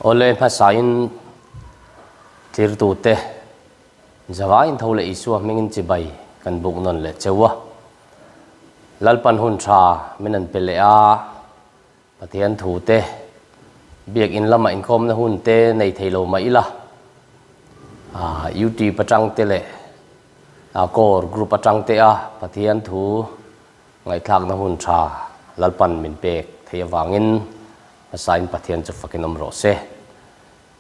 Awle hmasain tlirtute zavaiin tho leh Isua hmingin chibai kan buk nawn leh cheu a. Lalpan hun tha min an pe leh a, Pathian thute biakin lama inkhawmna hun te nei thei lo mah ila, YouTube atang te leh core group atang te a Pathian thu Ngaihthlakna hun tha Lalpan min pek theih avangin hmasain Pathian chu fakin awm rawh se.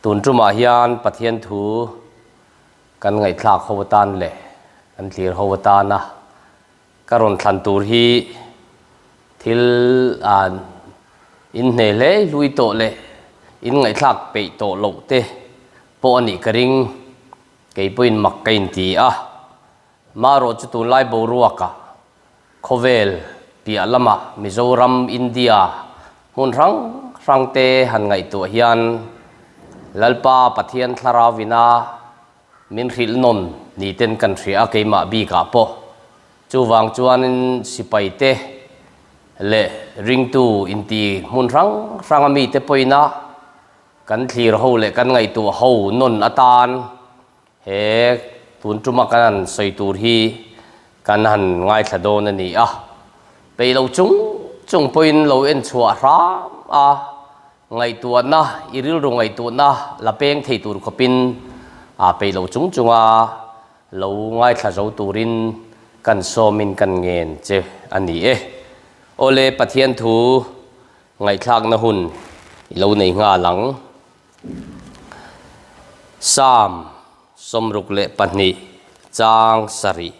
Tun tumah hian Pathian thu kan ngaihthlak ho atan leh kan thlir ho atana ka rawn thlan tur hi thil inhne hle hlui tawh leh in ngaihthlak peih tawh loh te pawh a nih ka ring. Kei pawhin mak ka inti a. Marawh chu tunlai boruakah khawvel piah lamah Mizoram, India hmun hrang hrang te han ngaihtuah hian Lalpa Pathian thlarau ina min hrilh nawn ni ten kan hria a keimah bikah pawh. Chuvang chuanin sipai te leh ringtu inti hmun hrang hranga mite pawhina kan thlir ho leh kan ngaihtuah ho nawn atan He tun tuma kan han sawi tur hi kan han ngaithla dawn a ni a, peih lo chung chung pawhin lo en chhuah hram a, ngaihtuahna, i rilru ngaihtuahna la peng thei tur khawpin a peih lo chung chunga lo ngaithla zo turin kan sawmin kan ngen che a ni e. Awle Pathian thu ngaihthlakna hun i lo nei nghal ang. Psalm 62 chang sarih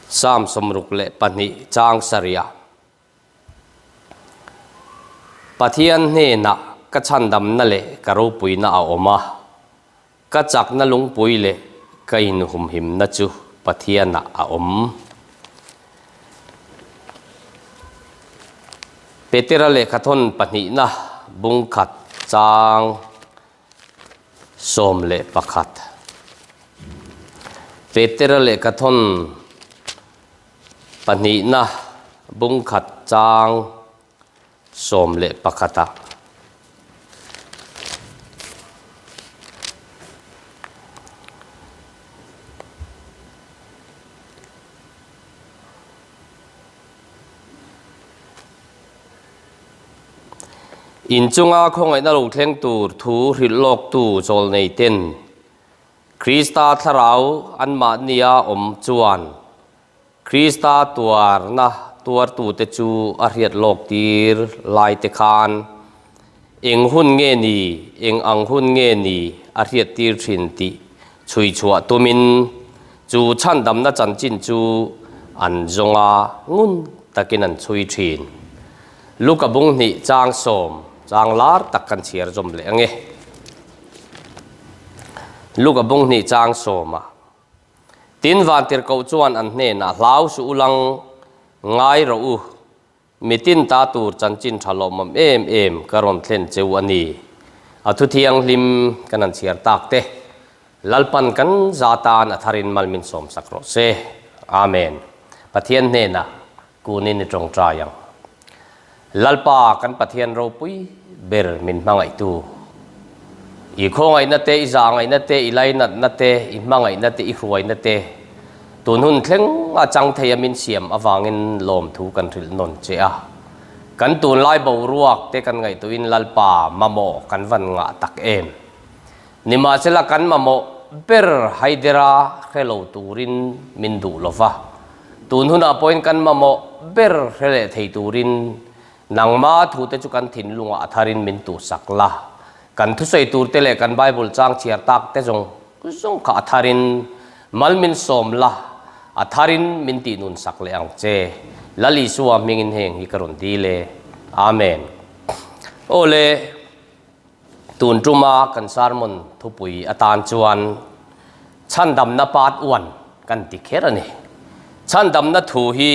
Psalm 62 chang sarihah Pathian hnenah ka chhandamna leh ka ropuina a awm a, ka chakna lungpui leh ka inhumhimna chu Pathianah a awm. Petera lehkhathawn pahnihna bungkhat chang 11. Petera lehkhathawn pahnihna bungkhat chang 11 ah. In chunga khawngaihna lo thleng tur thu hrilh lawktu chawlnei ten Krista thlarau anmahnia awm chuan Krista tuarna tuartute chu a hriat lawk tir lai te khan eng hun nge ni, eng ang hun nge ni a hriat tir thin tih chhui chhuah tumin chu chhandamna chanchin chu an zawng a, ngun takin an chhui thin. Luka bung hnih chang sawm chang lar tak kan chhiar zawm leh ange. Luka bung hnih chang sawmah. Tin, Vantirhkoh chuan an hnenah, Hlau suh u lang, ngai rawh u, mitin ta tur chanchin tha lawmawm em em ka rawn thlen che u a ni. A thu thianghlim kan han chhiar tak te, Lalpan kan za tan a tharin mal min sawmsak rawh se. Amen. Pathian hnenah kunin i tawngtai ang. Lalpa kan Pathian ropui ber min hmangaihtu. I khawngaihna te, i zahngaihna te, i lainatna te, i hmangaihna te, i hruaina te tun hun thleng a chang thei a min siam avangin lawmthu kan hrilh nawn che a. Kan tunlai boruak te kan ngaihtuahin Lalpa mamawh kan van ngah tak em. Nimahsela kan mamawh ber haidera hre lo turin min duh lo va. Tun hunah pawhin kan mamawh ber hre leh thei turin nangma thute chu kan thinlungah a tharin min tuhsak la. Kan thusawi turte leh kan Bible chang chhiar tak te zawng zawng kha a tharin mal min sawm la, a tharin min tihnunsak leh ang che. Lal Isua hmingin heng hi ka rawn dil e. Amen. Aw le. Tun tuma kan sermon thupui atan chuan chhandamna part one kan ti kher a ni. Chhandamna thu hi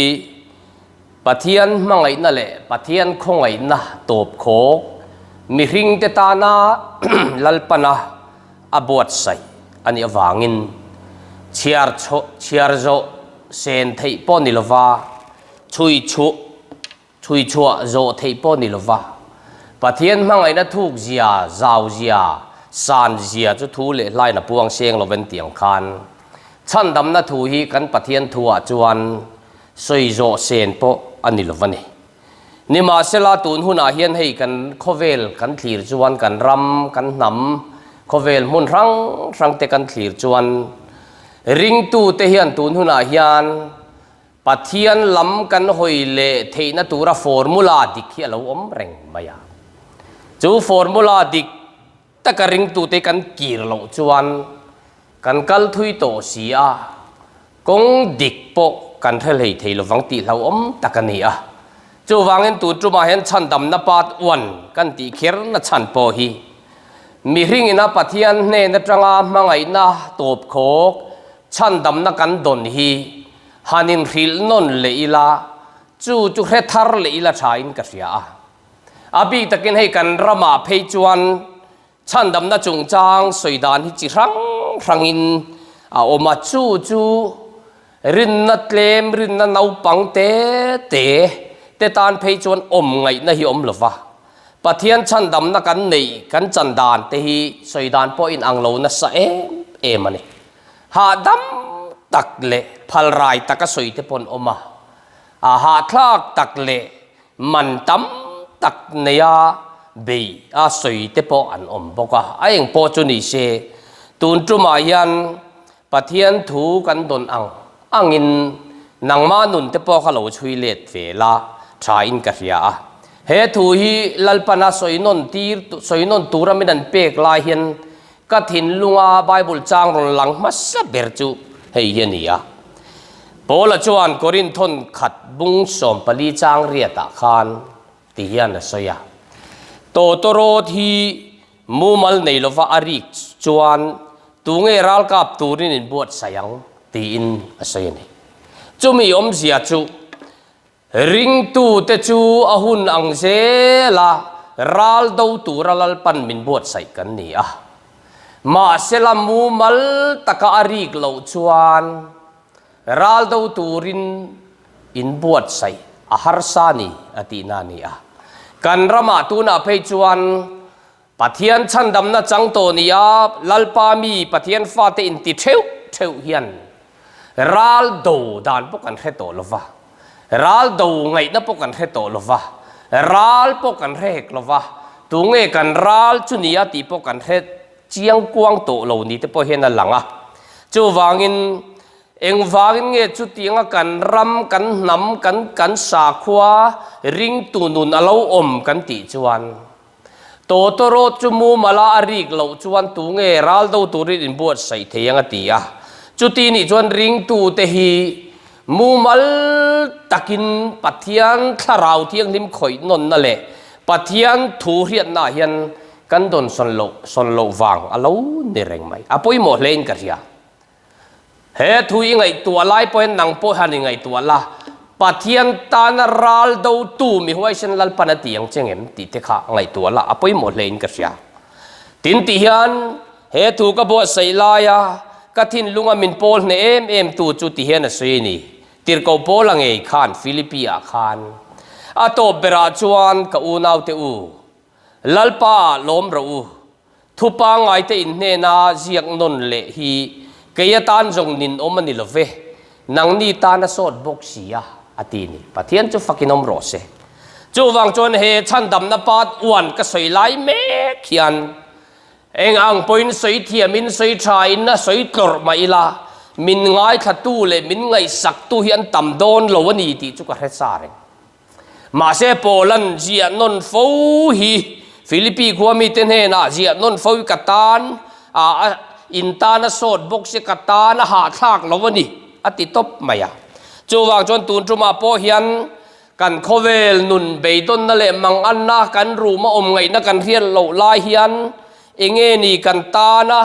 Pathian hmangaihna leh Pathian khawngaihna tawp khawk mihringte tana Lalpana a buatsaih a nih avangin chhiar chhiar zawh sen theih pawh ni lova chhui chhuah chhui chhuah zawh theih pawh ni lova. Pathian hmangaihna thuk zia, zau zia, san zia chu thu leh hlain a puang seng lo ven tiang khan chhandamna thu hi kan Pathian thuah chuan sawi zawh sen pawh a ni lo va ni. Nimahsela tun hunah hian hei kan khawvel kan thlir chuan kan ram, kan hnam, khawvel hmun hrang hrang te kan thlir chuan ringtute hian tun hunah hian Pathian lam kan hawi leh theihna tura formula dik hi a lo awm reng mai a. Chu formula dik taka ringtute kan kir loh chuan kan kal thui tawh si a, kawng dik pawh kan hre hlei thei lovang tih hlauhawm tak a ni a. Chuvangin tun tumah hian chhandamna part one kan tih kherna chhan pawh hi mihringina Pathian hnen atanga hmangaihna tawpkhawk Chhandamna kan dawn hi han inhrilh nawn leh ila, chu chu hre thar leh ila thain ka hria a. A bik takin hei kan ramah phei chuan chhandamna chungchang sawi dan hi chi hrang hrangin a awm a, chu chu rinna tlem, rinna naupang te te te tan phei chuan awm ngaihna hi awm lo va. Pathian chhandamna kan neih kan chan dan te hi sawi dan pawh inang lo nasa em em a ni. Hahdam tak leh phalrai taka sawi te pawh an awm a, a hahthlak tak leh man tam tak neia bei a sawi te pawh an awm bawk a. A eng pawh chu ni se, tun tumah hian Pathian thu kan dawn ang angin nangmah nun te pawh kha lo chhui let ve la thain ka hria a. He thu hi Lalpana sawi nawn tir sawi nawn tura min an pek lai hian Ka thinlunga Bible chang rawn lang hmasa ber chu hei hi a ni a. Paula chuan Korinthon khat bung 14 chang riatah khan ti hian a sawi a, Tawtawrawt hi mumal nei lova a rik chuan tunge ralkap turin inbuatsaih ang tiin a sawi a ni. Chumi awmzia chu Ringtute chu a hun ang zela ral do tura Lalpan min buatsaih kan ni a. Mahsela mumal taka a rik loh chuan ral do turin inbuatsaih a harsa ni a tihna a ni a. Kan ramah tunah phei chuan Pathian chhandamna chang tawh ni a, Lalpa mi Pathian fate inti theuh theuh hian ral do dan pawh kan hre tawh lo va, ral do ngaihna pawh kan hre tawh lo va, ral pawh kan hre hek lo va, tunge kan ral chu ni a tih pawh kan hre chiang kuang tawh lo ni te pawh hian a lang a. Chuvangin engvangin nge chutianga kan ram, kan hnam, kan kan sakhua ringtu nun a lo awm kan tih chuan, Tawtawrawt chu mumala a rik loh chuan tunge ral do turin inbuatsaih thei ang a ti a. Chuti nih chuan ringtute hi mumal takin Pathian thlarau thianghlim khawih nawnna leh Pathian thu hriatnaah hian kan dawn sawn loh sawn loh vang a lo ni reng mai. A pawimawh hlein ka hria. He thu i ngaihtuah lai pawhin nang pawh hian i ngaihtuah la, Pathian tana ral dotu mi huaisen Lalpan a ti ang che ngem tih te kha ngaihtuah la, a pawimawh hlein ka hria. Tin ti hian he thu ka buatsaih laia ka thinlunga min pawl hneh em em tu chu ti hian a sawi a ni. Tirhkoh Paula ngei khan Philippi ah khan a tawp berah chuan ka unaute u, Lalpa ah lawm rawh u, Thu pangngaite inhnena ziak nawn leh hi kei atan zawng nin awm a ni lo ve, nangni tan a sawt bawk si a, a ti ni. Pathian chu fakin awm rawh se. Chuvang chuan he chhandamna part one ka sawi lai mek hian eng ang pawhin sawi thiamin sawi thain a sawi tlawrh mah ila min ngaithlatu leh min ngaihsaktu hi an tam dawn lo a ni tih chu ka hre sa reng. Mahse Paula'n ziah nawn fo hi Philippi khua mite hnenah ziah nawn fo hi ka tan a in tan a sawt bawk se ka tan a hahthlak lo a ni a ti tawp mai a. Chuvang chuan tun tumah pawh hian kan khawvel nun beidawnna leh manganna kan room a awm ngaihna kan hriat loh lai hian enge ni kan tana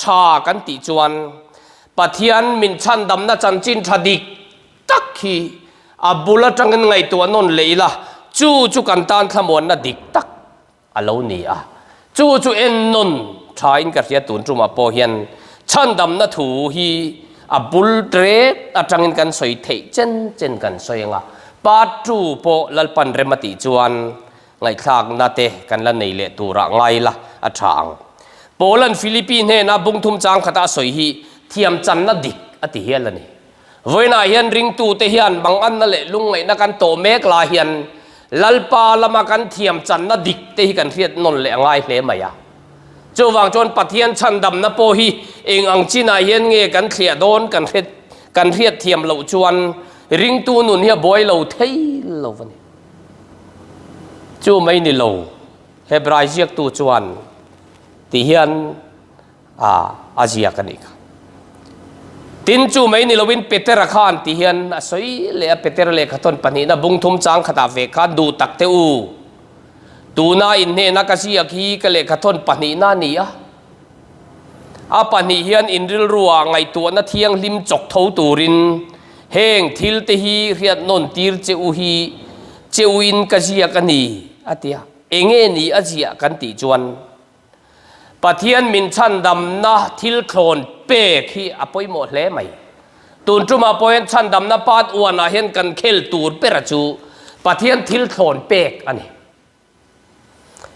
tha kan tih chuan Pathian min chhandamna chanchin tha dik tak hi a bul atangin ngaihtuah nawn leh ila, chu chu kan tan thlamuanna dik tak a lo ni a. Chu chu en nawn thain ka hria tun tumah pawh hian chhandamna thu hi a bul ret atangin kan sawi theih chen chen kan sawi ang a, part two pawh Lalpan rem a tih chuan. Ngaihthlakna te kan la nei leh turah ngai la a tha ang. Paula'n Filipi hnena bungthum chang khata a sawi hi thiam channa dik a ti hial a ni. Vawiinah hian ringtute hian manganna leh lungngaihna kan tawh mek lai hian Lalpa lama kan thiam channa dik te hi kan hriat nawn leh a ngai hle mai a. Chuvang chuan Pathian chhandamna pawh hi eng ang chinah hian nge kan thliah dawn kan hre kan hriat thiam loh chuan ringtu nun hi a buai lo thei lo a ni. Chu mai ni lo, Hebrai ziaktu chuan ti hian a a ziak a nih kha. Tin, chu mai ni loin Petera khan ti hian a sawi leh a, Petera lehkhathawn pahnihna bungthum chang khatah ve khan duh tak teh u. Tuna inhnehna ka ziak hi ka lehkhathawn pahnihna a ni a. A pahnih hian in rilruah ngaihtuahna thianghlim chawk tho turin heng thil te hi hriat nawn tir che u hi che uin ka ziak a ni, a ti a. Enge ni a ziah kan tih chuan Pathian min chhandamna thil thlawn pek hi a pawimawh hle mai. Tun tumah pawh hian chhandamna part uanah hian kan khel tur bera chu Pathian thil thlawn pek a ni.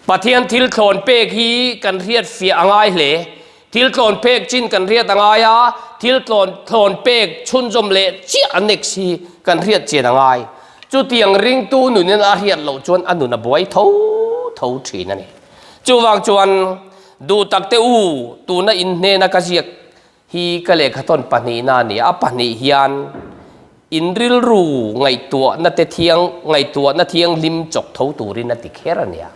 Pathian thil thlawn pek hi kan hriat fiah a ngai hle. Thil tlawn pek chin kan hriat a ngai a, thil tlawn thlawn pek chhunzawm leh chiah a next hi kan hriat chian a ngai. Chutiang ringtu nunin a hriat loh chuan a nun a buai tho tho thin a ni. Chuvang chuan duhtakte u, tuna inhnena ka ziak Hi ka lehkhathawn pahnihna a ni. A pahnih hian in rilru ngaihtuahna te thiang, ngaihtuahna thianghlim chawk tho turin a ti kher a nia.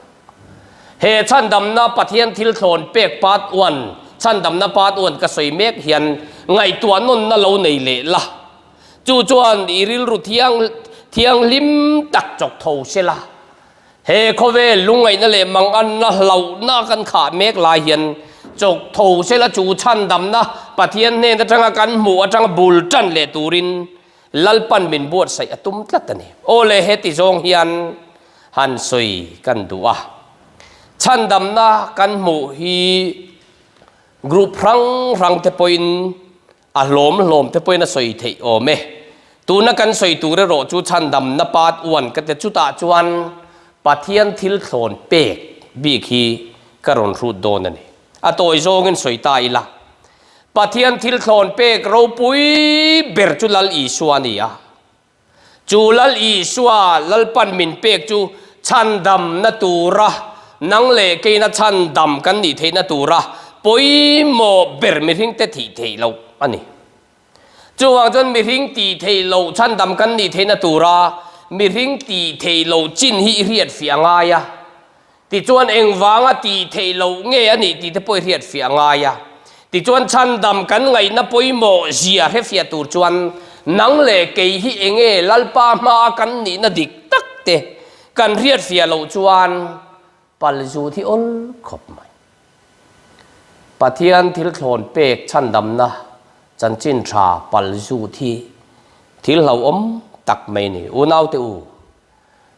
He chhandamna Pathian thil thlawn pek part one, chhandamna part one ka sawi mek hian ngaihtuah nawnna lo nei leh la. Chu chuan i rilru thiang, thianghlim tak chawk tho se la. He khawvel lungngaihna leh manganna hlauhna kan khah mek lai hian chawk tho sela chu chhandamna Pathian hnen atanga kan hmuh atanga bul tan leh turin Lalpan min buatsaih a tum tlat a ni. Aw le heti zawng hian han sawi kan duh a. Chhandamna kan hmuh hi group hrang hrang te pawhin A hlawm hlawm te pawhin a sawi theih awm e. Tuna kan sawi tur erawh chu chhandamna part one ka ti chutah chuan Pathian thil thlawn pek bik hi ka rawn hrut dawn a ni. A tawi zawngin sawi ta ila. Pathian thil thlawn pek ropui ber chu Lal Isua a ni a. Chu Lal Isua Lalpan min pek chu chhandamna tura nang leh keina chhandam kan nih theihna tura pawimawh ber mihringte thih theih loh a ni. Chuvang chuan mihring tih theih loh chhandam kan nih theihna tura mihring tih theih loh chin hi i hriat fiah a ngai a. Tichuan engvanga tih theih loh nge a nih tih te pawh i hriat fiah a ngai a. Tichuan chhandam kan ngaihna pawimawh zia hre fiah tur chuan nang leh kei hi enge Lalpa hmaa kan nihna dik tak te kan hriat fiah loh chuan palzut hi awl khawp mai. Pathian thil thlawn pek chhandamna chanchin tha palzut hi thil hlauhawm tak mai a ni. Unaute u,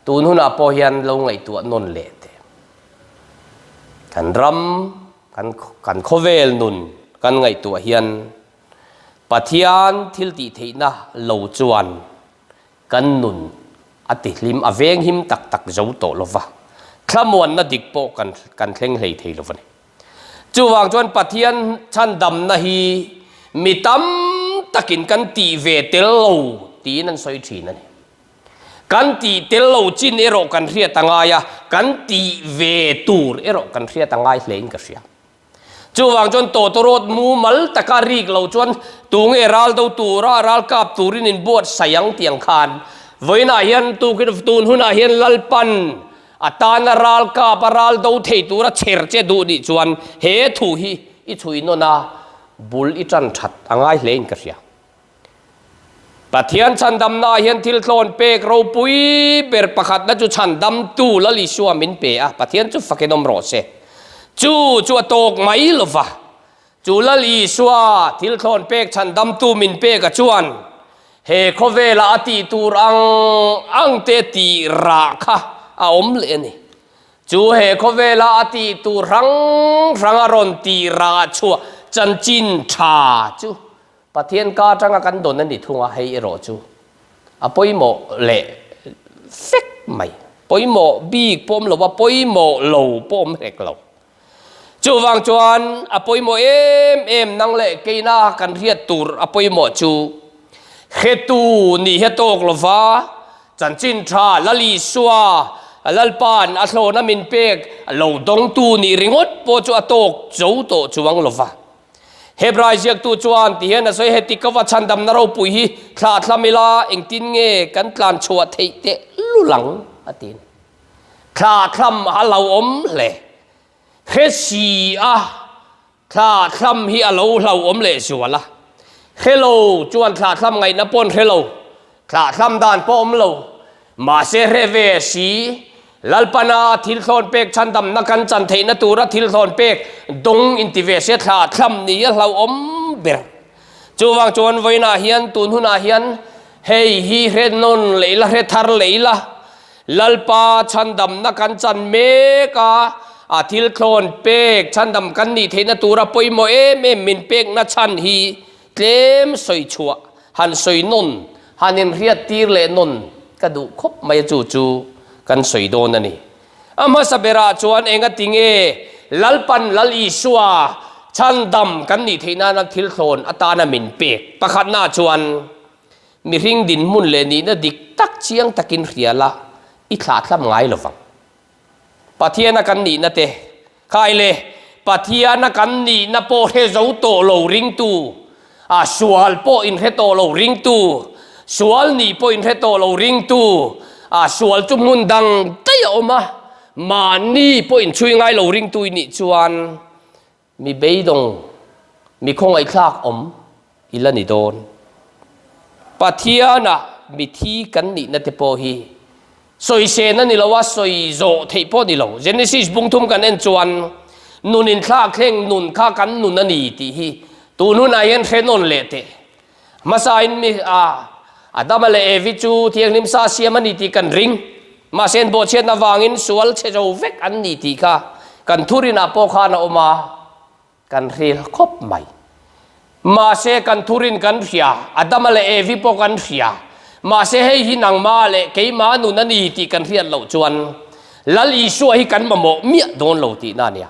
Tun hunah pawh hian lo ngaihtuah nawn leh teh. Kan ram, kan kan khawvel nun kan ngaihtuah hian Pathian thil tih theihna lo chuan kan nun a ti hlim, a veng him tak tak zo tawh lo va, thlamuanna dik pawh kan kan thleng hlei thei lo va ni. Chuvang chuan Pathian chhandamna hi mi tam takin kan tih ve tel lo tiin an sawi thin a ni. Kan tih tel lo chin erawh kan hriat a ngai a, kan tih ve tur erawh kan hriat a ngai hlein ka hria. Chuvang chuan tawtawrawt mumal taka rik lo chuan tunge ral do tura ral kap turin in buatsaih ang tih ang khan vawiinah hian tun hunah hian Lalpan a tana ral kap a ral do thei tura chher che duh nih chuan he thu hi i chhui nawn a, bul i tan that a ngai hlein ka hria. Pathian chhandamnaah hian thil thlawn pek ropui ber pakhatna chu chhandamtu Lal Isua min pe a, Pathian chu fakin awm rawh se. Chu chu a tawk mai lo va, chu Lal Isua thil thlawn pek chhandamtu min peka chuan he khawvela a tih tur ang ang te tih rah kha a awm leh a ni. Chu he khawvela a tih tur hrang hrang a rawn tih rah chhuah chanchin tha chu Pathian ka atanga kan dawn a ni thung a, hei erawh chu a pawimawh leh vek mai. Pawimawh bik pawh awm lo a, pawimawh lo pawh awm hlek lo. Chuvang chuan a pawimawh em em nang leh keina kan hriat tur a pawimawh chu hretu nih hi a tawk lo va, chanchin tha Lal Isua Lalpa'n a thlawna min pek lo dawngtu nih ringawt pawh chu a tawk zo tawh chuang lo va. Hebrai ziaktu chuan ti hian a sawi, Heti ka va chhandamna ropui hi thlah thlam ila engtin nge kan tlan chhuah theih teh lul ang? a ti. Thla thlam a lo awm hle. Hre si a, thla thlam hi a lo hlauhawm leh zual a. Hre lo chuan thla thlam ngaihna paw'n hre lo, thla thlam dan pawh awm lo. Mahse hre ve si, Lalpana thil thlawn pek chhandamna kan chan theihna tura thil thlawn pek dawng inti ve se thla thlam ni a hlauhawm ber. Chuvang chuan vawiinah hian tun hunah hian hei hi hre nawn leh ila, hre thar leh ila, Lalpa chhandamna kan chan mek a, a thil thlawn pek chhandam kan nih theihna tura pawimawh em em min pekna chhan hi tlem sawi chhuah, han sawi nawn, han inhriat tir leh nawn ka duh khawp mai a chu chu kan sawi dawn a ni. A hmasa berah chuan engati nge Lalpan Lal Isua chhandam kan nih theih nana thil thlawn atana min pek? Pakhatna chuan mihring dinhmun leh nihna dik tak chiang takin hria la, i thlahthlam ngai lo vang. Pathiana kan nihna te, khai le, Pathiana kan nihna pawh hre zo tawh lo ringtu, a sual pawh inhre tawh lo ringtu, sual nih pawh inhre tawh lo ringtu, a sual chu hmun dang daih a awm a, mahni pawh inchhui ngai lo ringtu i nih chuan mi beidawng, mi khawngaihthlak awm i la ni dawn. Pathiana mithi kan nihna te pawh hi Sawisên a ni lo a, sawi zawh theih pawh a ni lo. Genesis bungthum kan en chuan nun inthlak thleng nun kha kan nun a ni tih hi tun hunah hian hre nawn leh teh. Hmasain mi a Adama leh Evi chu thianghlim sa siam a ni tih kan ring. Mahse an bawhchhiatna vangin sual chhe zo vek an ni tih kha kan thurinah pawh khan a awm a. Kan hril khawp mai. Mahse kan thurin kan hria, Adama leh Evi pawh kan hria. Mahse hei hi nangmah leh keimah nun a ni tih kan hriat loh chuan Lal Isua hi kan mamawh miah dawn lo tihna a nia.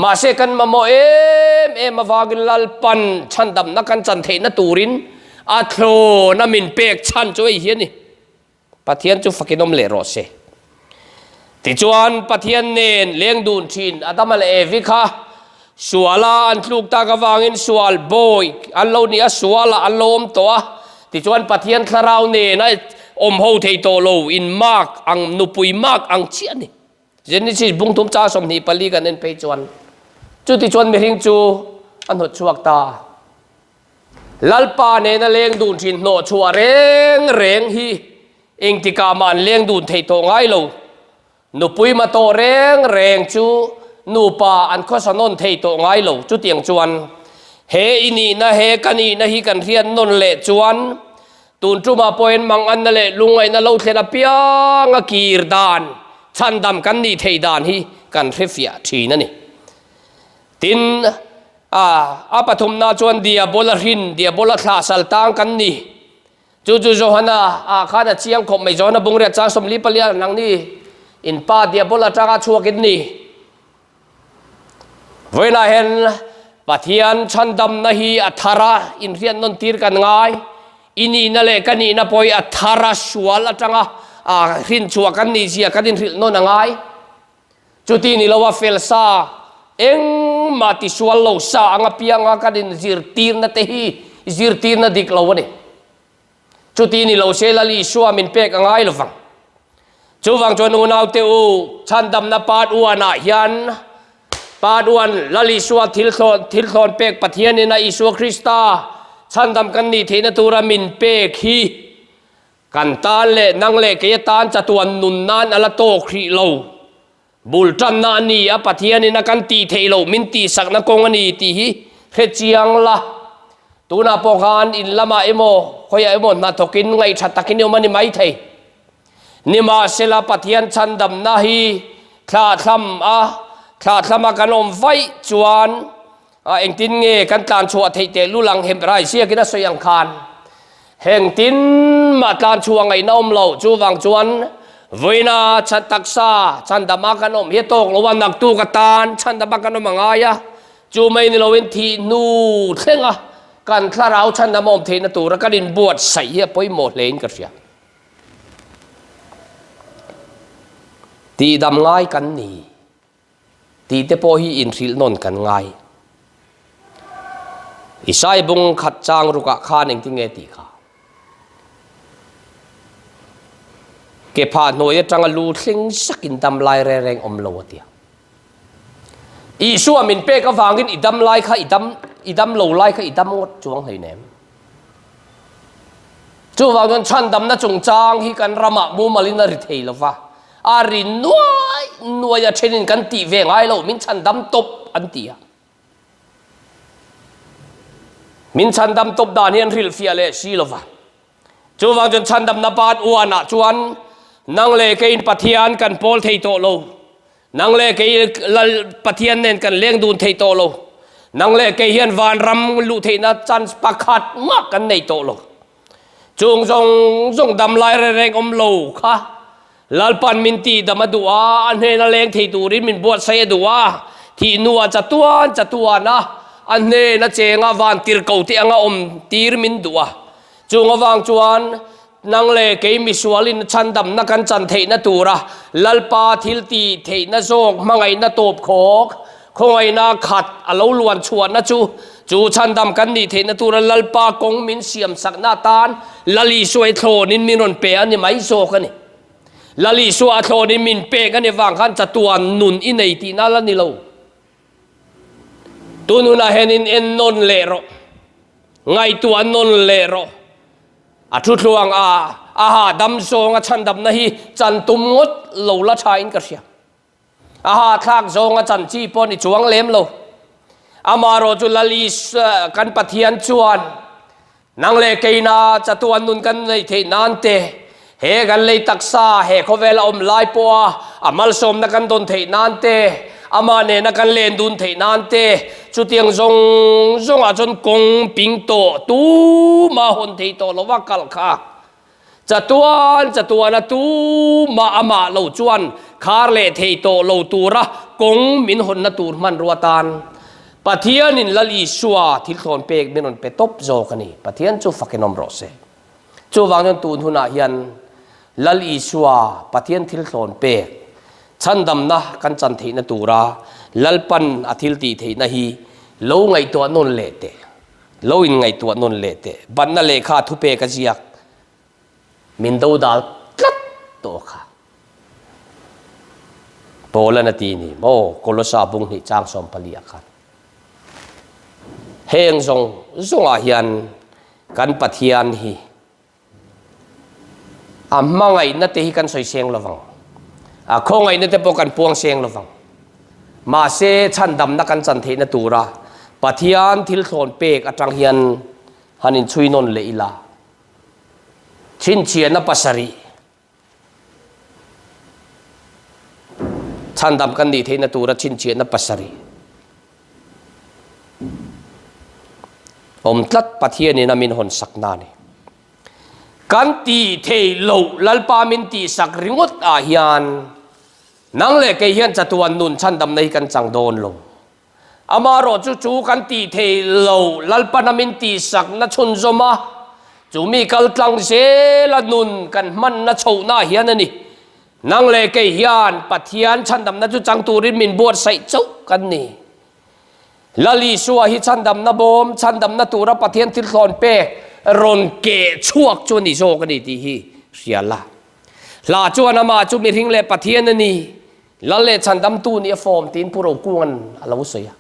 Mahse kan mamawh em em avangin Lalpan chhandamna kan chan theihna turin a thlawna min pek chhan chu hei hi a ni. Pathian chu fakin awm leh rawh se. Tichuan, Pathian nen leng dun thin Adama leh Evi kha suala an tluk tak avangin sual bawi an lo ni a, sualah an lo awm tawh a. Tichuan, Pathian thlarau nen a awm ho thei tawh lo, in mark ang, nupui mark ang chiah a ni. Genesis bungthum cha 24 kan en phei chuan, chutichuan mihring chu a hnawt chhuak ta. Lalpa nena leng dun thin hnawh chhuah reng reng hi engtikah mah an leng dun thei tawh ngai lo. Nupui ma tawh reng reng chu nupa an khawsa nawn thei tawh ngai lo. Chutiang chuan he i nihna, he ka nihna hi kan hriat nawn leh chuan tun tumah pawhin manganna leh lungngaihna lo thlen apianga kir dan, chhandam kan nih theih dan hi kan hrefiah thin a ni. Tin, a, a pathumna chuan Diabola hrin, Diabola thlah sal tang kan ni. Chu chu Johana ah khan a chiang khawp mai, Johana bungriat chang 44 a nang ni, in pa Diabola atanga chhuak in ni. Vawiinah hian Pathian chhandamna hi a thar a, inhriat nawn tir kan ngai. I nihna leh ka nihna pawh hi a thar a, sual atanga a hrin chhuah kan nih zia kan inhrilh nawn a ngai. Chuti ni lo a fel sa, engmah tisual lo sa ang apianga kan inzirtirna te hi zirtirna dik lo a ni. Chuti ni lo se Lal Isua min pek a ngai lovang. Chuvang chuan unaute u, chhandamna part uanah hian part uan Lal Isua thil thlawn thil thlawn pek Pathianin a Isua Krista chhandam kan nih theihna tura min pek hi Kan tan leh nang leh kei atan chatuan nun nan a la tawk hrih lo. Bul tanna a ni a, Pathianin a kan tih theih loh min tihsakna kawng a ni tih hi hre chiang la. Tunah pawh khan in lamah emaw khawiah emaw hnathawkin ngaihṭha takin i awm a ni maithei. Nimahsela Pathian chhandamna hi thlahthlam a, thlahthlam a kan awm vaih chuan A engtin nge kan tlan chhuah theih teh lul ang Hebrai ziakin a sawi ang khan hengtin mah tlan chhuah ngaihna awm lo. Chuvang chuan Vawiina chhan taksa chhandama kan awm hi a tawk lo a, naktuk atan chhandama kan awm a ngai a, chu mai ni loin thih hnu thlenga kan thlarau chhandama awm theihna tura kan inbuatsaih hi a pawimawh hlein ka hria. Tihdam ngai kan ni. Tih te pawh hi inhrilh nawn kan ngai. Isai bung khat chang rukah khan engtin nge tih kha? Ke phah hnuai atanga lu thleng sakin dam lai reng reng awm lo a tia. Isua min pek avangin i dam lai kha i dam i dam lo lai kha i dam ngawt chuang hleinem. Chuvang chuan chhandamna chungchang hi kan ramah mumalin a ri thei lo va, a ri nuai nuai a thenin kan tih ve ngai lo, min chhandam tawp an ti a. Min chhandam tawp dan hi an hrilhfiah leh si lo va. Chuvang chuan chhandamna pat uanah chuan nang leh keiin Pathian kan pawl thei tawh lo. Nang leh kei Lal Pathian nen kan leng dun thei tawh lo. Nang leh kei hian vanram luh theihna chance pakhat mah kan nei tawh lo. Chung zawng zawng dam lai reng reng awm lo kha Lalpan min tih dam a duh a, a hnena leng thei turin min buatsaih a duh a, thih hnuah chatuan chatuan a, a hnena chenga van tirko te anga awm tir min duh a. Chung avang chuan Nang leh kei misualin chhandamna kan chan theihna tura Lalpa thil tih theihna zawk hmangaihna tawp khawk, khawngaihna khat a lo luan chhuahna chu, chu chhandam kan nih theihna tura Lalpa kawng min siam sakna atan Lal Isua i thlawnin min rawn pe a ni mai zawk a ni. Lal Isua a thlawnin min pek a ni vang khan chatuan nun i nei tihna la ni lo. Tun hunah hian in en nawn leh rawh, ngaihtuah nawn leh rawh. A thutluang a a hahdam zawnga chhandamna hi chan tum ngawt lo la thain ka hria. A hahthlak zawnga chan chi pawh ni chuang lem lo. Amaherawh chu Lal Isua kan Pathian chuan nang leh keina chatuan nun kan neih theih nan te, he kan lei taksa he khawvela awm lai pawha a malsawmna kan dawn theih nan te, Amah nena kan len dun theih nan te, chutiang zawng zawngah chuan kawng ping tawh tumah hawn thei tawh lo va kal kha. Chatuan chatuana tumah amah lo chuan khar leh thei tawh lo tura kawng min hawnna tur hmanrua tan Pathianin Lal Isua thil thlawn pek min rawn pe tawp zawk a ni. Pathian chu fakin awm rawh se. Chuvang chuan tun hunah hian Lal Isua Pathian thil thlawn pek chhandamna kan chan theihna tura Lalpan a thil tih theihna hi lo ngaihtuah nawn leh teh, lo inngaihtuah nawn leh teh. Banna lehkha thupek a ziak min dodal tlat tawh kha. Paul-an a ti ni maw Kolosa bung hnih chang 14 ah khan. Heng zawng zawngah hian Kan Pathian hi a hmangaihna te hi kan sawi seng lovang, a khawngaihna te pawh kan puang seng lovang. Mahse, chhandamna kan chan theihna tura Pathian thil thlawn pek atang hian han inchhui nawn leh ila. Chhinchhiahna pasarih. Chhandam kan nih theihna tura chhinchhiahna pasarih awm tlat Pathianin a min hawn sakna a ni. Kan tih theih loh Lalpa min tihsak ringawt ah hian nang leh kei hian chatuan nun chhandamna hi kan chang dawn lo. Amaherawh chu chu kan tih thei lo, Lalpana min tihsakna chhunzawm a, chu mi kal tlang zela nun kan hmanna chhohna hian a ni. Nang leh kei hian Pathian chhandamna chu chang turin min buatsaih chauh kan ni. Lal Isua hi chhandamna bawm, chhandamna tura Pathian thil thlawn pek rawn keh chhuak chu a ni zawk a ni tih hi hria la. Hla chuan amah chu mihring leh Pathian a ni. Lal leh chhandamtu nih a fawm tiin Pu Rokunga'n a lo sawi a.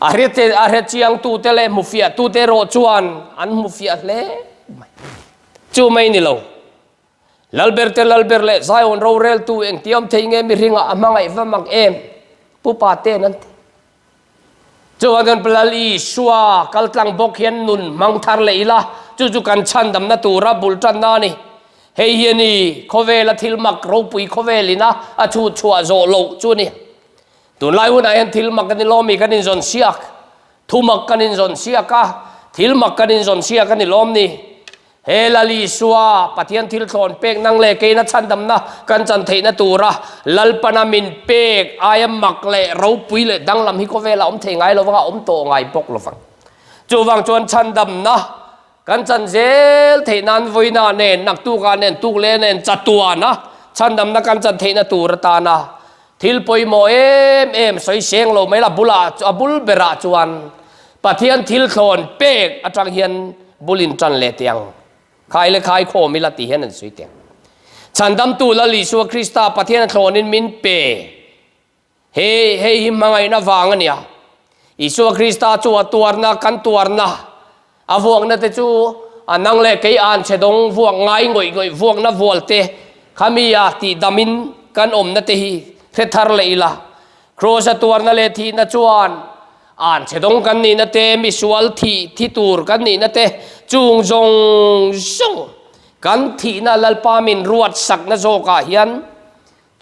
A hre a hre chiangtute leh hmufiahtute erawh chuan an hmufiah hle mai. Chu mai ni lo. Lalberte Lalber leh Zion roreltu engtiam thei nge mihringah a hmangaih va mak em? Pu Pate'n an ti. Chuan kan Lal Isua kaltlang bawk hian nun hmang thar leh ila, chu chu kan chhandamna tura bul tanna a ni. Hei hi a ni, khawvela thil mak ropui khawvel ina a chhut chhuah zawh loh chu a ni. Tunlai hunah hian thil mak kan inlawm i kan inzawn siak, thu mak kan inzawn siak a, thil mak kan inzawn siak a ni lawm ni. He Lal Isua, Pathian thil thlawn pek nang leh keina chhandamna kan chan theihna tura Lalpana min pek aia mak leh ropui leh danglam hi khawvelah awm thei ngai lovang a, awm tawh ngai bawk lovang. Chuvang chuan chhandamna kan chan zel theih nan vawiina nen, naktukah nen, tukleh nen chatuana chhandamna kan chan theihna tur atana Thil pawimawh em em sawi seng lo mai la bulah a bul berah chuan Pathian thil thlawn pek atang hian bul in tan leh teh ang. Khai le khai khawm ila tih hian an sawi teh ang. Chhandamtu Lal Isua Krista Pathian a thlawnin min pe. He hei hi hmangaihna vang a nia. Isua Krista chu a tuarna kan tuarna A vuakna te chu a nang leh kei an chhe dawng vuak ngai ngawih ngawih vuakna vual te khami a tih damin kan awmna te hi hre thar leh ila. Kraws a tuarna leh thihna chuan an chhe dawng kan nihna te, misual thih thi tur kan nihna te chung zawng zawng kan thihna Lalpa min ruat sakna zawkah hian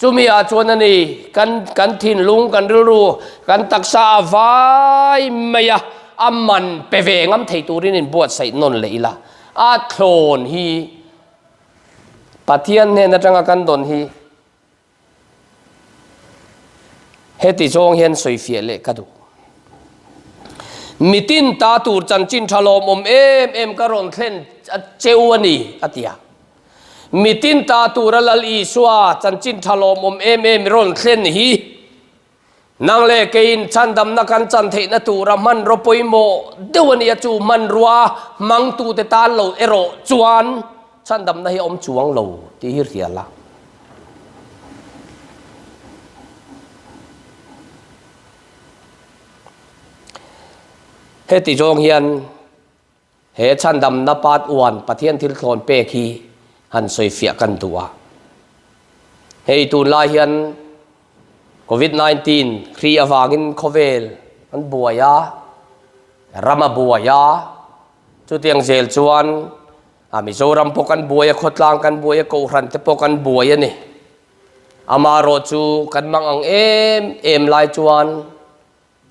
Chumi ah chuan a ni, kan kan thinlung, kan rilru, kan taksa a vai mai a, a man pe ve ngam thei turin inbuatsaih nawn leh ila. A thlawn hi Pathian hnen atanga kan dawn hi heti zawng hian sawifiah leh ka duh. Mitin ta tur chanchin tha lawmawm em em ka rawn thlen cheu a ni, a ti a. Mitin ta tura Lal Isua chanchin tha lawmawm em em i rawn thlen hi nang leh keiin chhandamna kan chan theihna tura hmanraw pawimawh deuh a nia chu hmanrua hmangtute tan lo erawh chuan chhandamna hi a awm chuang lo tih hi hria la. Heti zawng hian He chhandamna part one Pathian thil thlawn pek hi han sawifiah kan duh a. Hei tunlai hian Covid 19 hri avangin khawvel an buai a, ram a buai a, chutiang zel chuan a Mizoram pawh kan buai a, khawtlang kan buai a, Kohhran te pawh kan buai a ni. Amaherawh chu kan mang ang em em lai chuan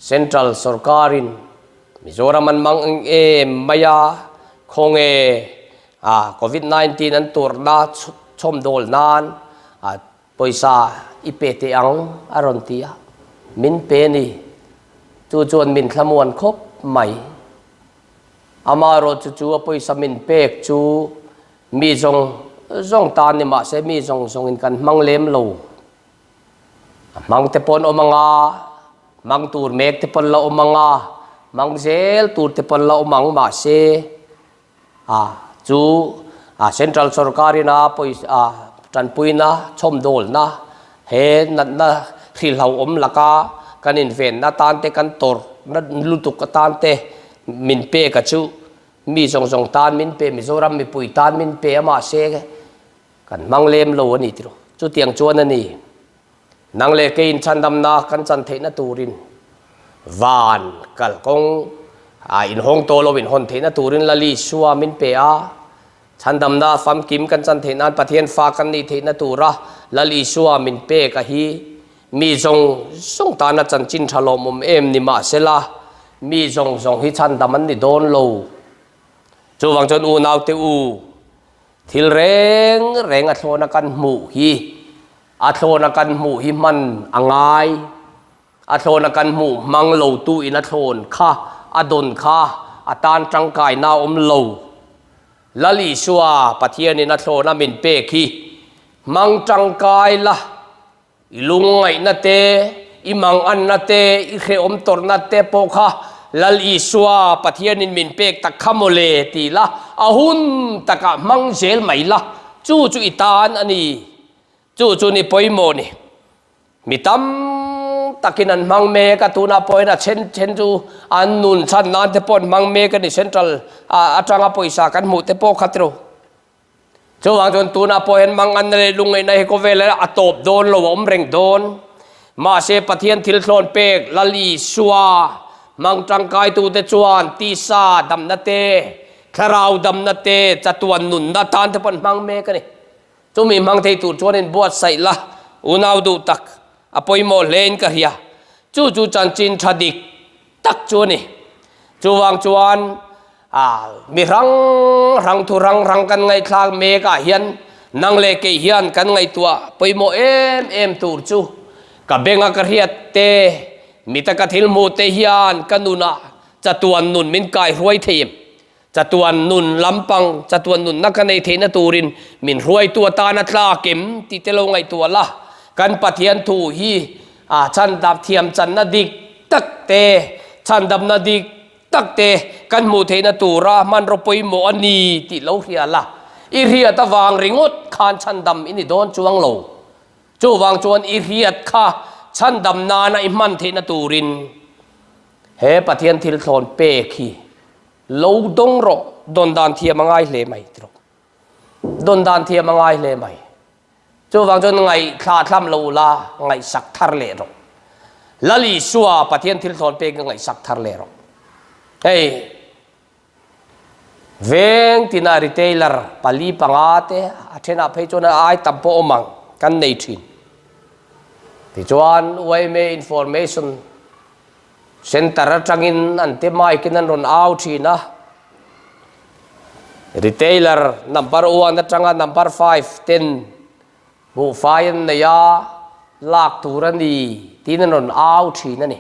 Central sorkarin Mizoram an mang eng em mai a, khawnge a Covid 19 an turna chhawmdawl nan a pawisa i pe teh ang a rawn ti a, min pe ni. Chu chuan min thlamuan khawp mai. Amaherawhchu chu a pawisa min pek chu mi zawng zawng tan ni mahse mi zawng zawngin kan hmang lem lo. A hmang te pawn awm anga, hmang tur mek te pawn la awm anga, hmang zel tur te pawn la awm ang mahse a chu a central sorkarin a pawisa a tanpuina chhawmdawlna he natna hrilhauhawm laka kan invenna tan te kan tawrhna lutuk atan te min pek a chu mi zawng zawng tan min pe Mizoram mipui tan min pe a mahse Kan hmang lem lo a ni tiraw? Chutiang chuan a ni. Nang leh keiin chhandamna kan chan theihna turin van kalkawng ah inhawng tawh lo inhawn theihna turin Lal Isua min pe a. Chhandamna famkim kan chan theih nan Pathian fa kan nih theihna tura Lal Isua min pek a hi mi zawng zawng tana chanchin tha lawmawm em ni mahsela mi zawng zawng hi chhandam an ni dawn lo. Chuvang chuan unaute u, Thil reng reng a thlawna kan hmuh hi a thlawna kan hmuh hi hman a ngai. A thlawna kan hmuh hmang lo tu in a thlawn kha a dawn kha a tan tangkaina a awm lo. Lal Isua Pathianin a thlawna min pek hi hmang tangkai la. I lungngaihna te, i manganna te, i hrehawm tawrhna te pawh kha Lal Isua Pathianin min pek tak kha mawle ti la, a hun takah hmang zel mai la, chu chu i tan a ni. Chu chu ni pawimawh ni. Mi tam takin an hmang mek a, tunah pawhin a then then chu an nun chhan nan te pawh an hmang mek a ni, central atanga pawisa kan hmuh te pawh kha tiraw. Chuvang chuan tunah pawh hian manganna leh lungngaihna hi khawvel a tawp dawn lo, a awm reng dawn. Mahse Pathian thil thlawn pek Lal Isua hmang tangkaitute chuan tisa damna te, thlarau damna te, chatuan nunna tan te pawh an hmang mek a ni. Chumi hmang thei tur chuan inbuatsaih la, unau duh tak a pawimawh hlein ka hria. Chu chu chanchin tha dik tak chu a ni. Chuvang chuan. A mi hrang hrang thu hrang hrang kan ngaihthlak mek ah hian nang leh kei hian kan ngaihtuah pawimawh em em tur chu ka benga ka hriat te, mita ka thil hmuh te hian ka nunah chatuan nun min kai hruai thei em? Chatuan nun lampang, chatuan nunna ka nei theihna turin min hruaitu atana tlak em tih te lo ngaihtuah la. Kan Pathian thu hi a chhandam thiam channa dik tak te, chhandamna dik tak te kan hmuh theihna tura hmanraw pawimawh a ni tih lo hria la. I hriat avang ringawt khan chhandam i ni dawn chuang lo. Chuvang chuan i hriat kha chhandam nana i hman theihna turin he Pathian thil thlawn pek hi Lo dawng rawh, dawn dan thiam a ngai hle mai ti rawh. Dawn dan thiam a ngai hle mai. Chuvang chuan ngaihthla thlam lo la, ngaihsak thar leh rawh. Lal Isua Pathian thil thlawn pek ngaihsak thar leh rawh. Hei, veng tina retailer pali panga te a thenah phei chuan a ai tam pawh awm ang kan nei thin. Tichuan yma information Centre atangin an te mic in an rawn au thin a, retailer number one atanga number five ten buhfai an nei a, lak tur a ni tiin an rawn au thin a ni.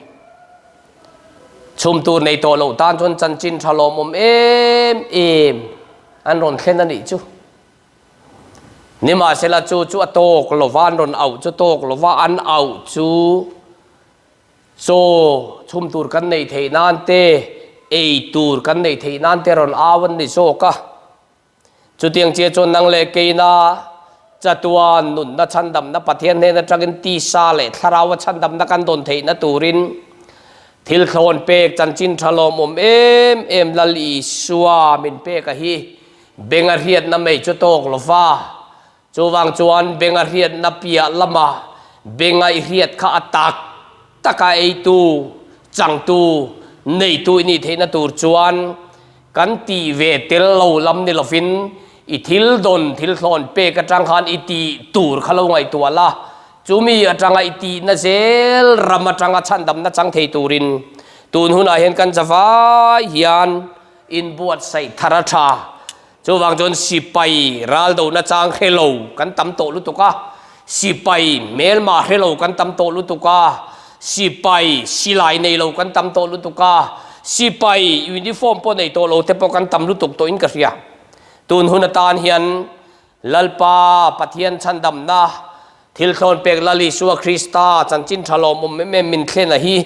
Chhum tur nei tawh loh tan chuan chanchin tha lawmawm em em an rawn thlen a nih chu. Nimahsela chu chu a tawk lova an rawn auh chu tawk lova an auh chu Chaw chhum tur kan neih theih nan te, ei tur kan neih theih nan te rawn au an ni zawk a. Chutiang chiah chuan nang leh keina chatuan nunna chhandamna Pathian hnen atangin tisa leh thlaraua chhandamna kan dawn theihna turin thil thlawn pek chanchin tha lawmawm em em Lal Isua min pek a hi benga hriatna mai chu tawk lova Chuvang chuan benga hriatna piah lama benga i hriat kha a tak taka eitu, changtu, neitu i nih theihna tur chuan kan tih ve tel lo lam ni lovin i thil dawn thil thlawn pek atang khan i tih tur kha lo ngaihtuah la, chumi atanga i tihna zel ram atanga chhandamna chang thei turin tun hunah hian kan zavai hian inbuatsaih thar a tha. Chuvang chuan sipai ral dona chang hre lo kan tam tawh lutuk a, sipai hmelma hre lo kan tam tawh lutuk a, sipai silai nei lo kan tam tawh lutuk a, sipai uniform pawh nei tawh lo te pawh kan tam lutuk tawhin ka hria. Tun hun atan hian Lalpa Pathian chhandamna Thil thlawn pek Lal Isua Krista chanchin tha lawmawm em em min thlen a hi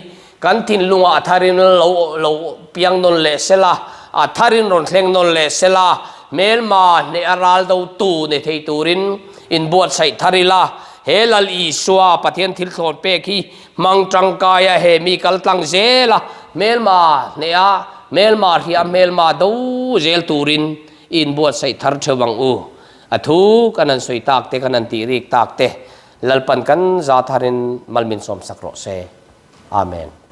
kan thinlungah a tharin lo lo piang nawn leh sela, a tharin rawn thleng nawn leh sela, hmelma hneh a ral do tu nei thei turin inbuatsaih thar ila, he Lal Isua Pathian thil thlawn pek hi hmang tangkai a he mi kal tlang zel a, hmelma hneh a, hmelma hria hmelma do zel turin inbuatsaih thar theuh ang u. A thu kan han sawi tak te, kan han tih rik tak te, Lalpan kan za tharin mal min sawmsak rawh se. Amen.